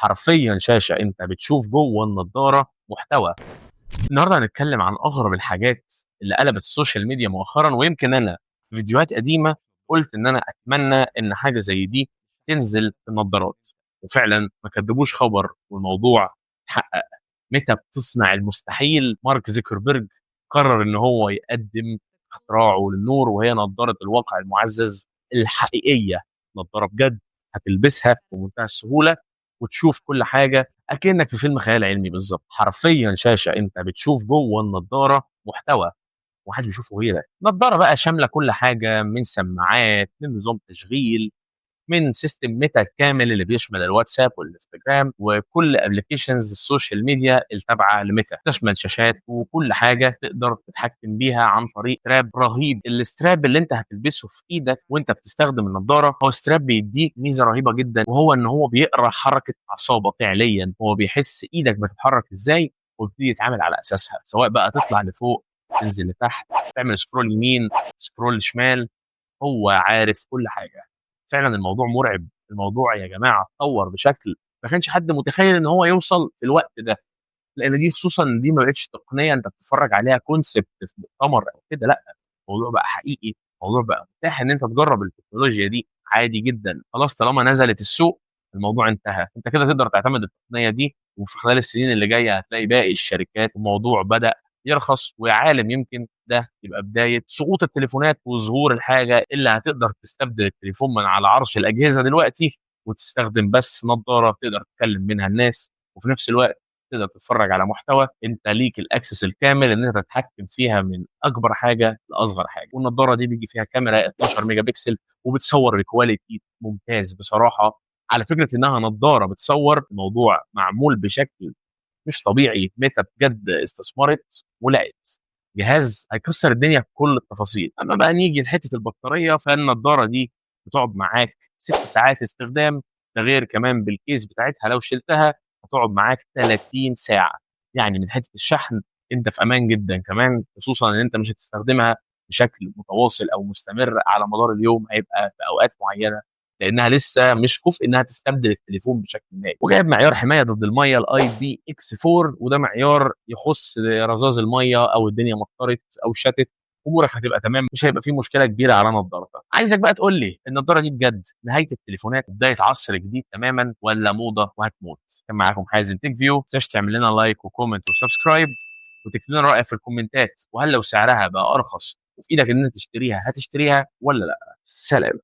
حرفيًا شاشة أنت بتشوف جوّه النضارة محتوى. النهارده هنتكلم عن أغرب الحاجات اللي قلبت ال social media مؤخرًا، ويمكن أنا في فيديوهات قديمة قُلت إن أنا أتمنى إن حاجة زي دي تنزل في النضارات، وفعلًا ما كدبوش خبر والموضوع اتحقق. ميتا بتصنع المستحيل، مارك زوكربيرج قرر إن هو يقدم اختراعه للنور، وهي نضارة الواقع المعزز الحقيقية، نضارة بجد هتلبسها بمنتهى السهولة وتشوف كل حاجة أكنك في فيلم خيال علمي بالضبط. حرفيًا شاشة أنت بتشوف جوّه النضارة محتوى وما حدش بيشوفه غيرك. نضارة بقى شاملة كل حاجة، من سماعات، من نظام تشغيل، من system ميتا الكامل اللي بيشمل الواتساب والإنستجرام وكل applications ال social media التابعة لميتا، تشمل شاشات وكل حاجة تقدر تتحكم بيها عن طريق strap رهيب. ال strap اللي أنت هتلبسه في إيدك وأنت بتستخدم النضارة هو strap بيديك ميزة رهيبة جدًا، وهو إن هو بيقرا حركة أعصابك فعليًا، هو بيحس إيدك بتتحرك إزاي ويبتدي يتعامل على أساسها، سواء بقى تطلع لفوق، تنزل لتحت، تعمل scroll يمين، scroll شمال، هو عارف كل حاجة. فعلًا الموضوع مرعب، الموضوع يا جماعة اتطور بشكل ما كانش حد متخيل إن هو يوصل في الوقت ده، لإن دي خصوصًا دي ما بقتش تقنية أنت بتتفرج عليها concept في مؤتمر أو كده، لأ، الموضوع بقى حقيقي، الموضوع بقى متاح إن أنت تجرب التكنولوجيا دي عادي جدًا. خلاص طالما نزلت السوق الموضوع انتهى، أنت كده تقدر تعتمد التقنية دي، وفي خلال السنين اللي جاية هتلاقي باقي الشركات الموضوع بدأ يرخص، ويا عالم يمكن ده يبقى بداية سقوط التليفونات وظهور الحاجة اللي هتقدر تستبدل التليفون من على عرش الأجهزة دلوقتي، وتستخدم بس نضارة تقدر تكلم منها الناس، وفي نفس الوقت تقدر تتفرج على محتوى أنت ليك ال access الكامل إن أنت تتحكم فيها من أكبر حاجة لأصغر حاجة. والنضارة دي بيجي فيها كاميرا 12 ميجا بكسل وبتصور ب quality ممتاز بصراحة. على فكرة إنها نضارة بتصور، الموضوع معمول بشكل مش طبيعي. ميتا بجد استثمرت ولقت جهاز هيكسر الدنيا بكل التفاصيل. اما بقى نيجي لحته البطارية، فالنضاره دي بتقعد معاك 6 ساعات استخدام، ده غير كمان بال case بتاعتها لو شلتها هتقعد معاك 30 ساعة. يعني من حتة الشحن انت في امان جدا، كمان خصوصا ان انت مش هتستخدمها بشكل متواصل او مستمر على مدار اليوم، هيبقى في اوقات معينة لانها لسه مش كفء انها تستبدل التليفون بشكل نهائي. وجايب معيار حماية ضد المية ال IPX 4، وده معيار يخص رذاذ المية او الدنيا مطرت او شتت، امورك هتبقى تمام، مش هيبقى في مشكلة كبيرة على نظارتك. عايزك بقى تقول لي النظارة دي بجد نهاية التليفونات، بداية عصر جديد تماما، ولا موضة وهتموت؟ كان معاكم حازم تيك فيو، ما تنساش تعمل لنا like و comment و subscribe، وتكتب لنا رايك في الكومنتات، وهل لو سعرها بقى ارخص وفي ايدك ان انت تشتريها هتشتريها ولا لا؟ سلام.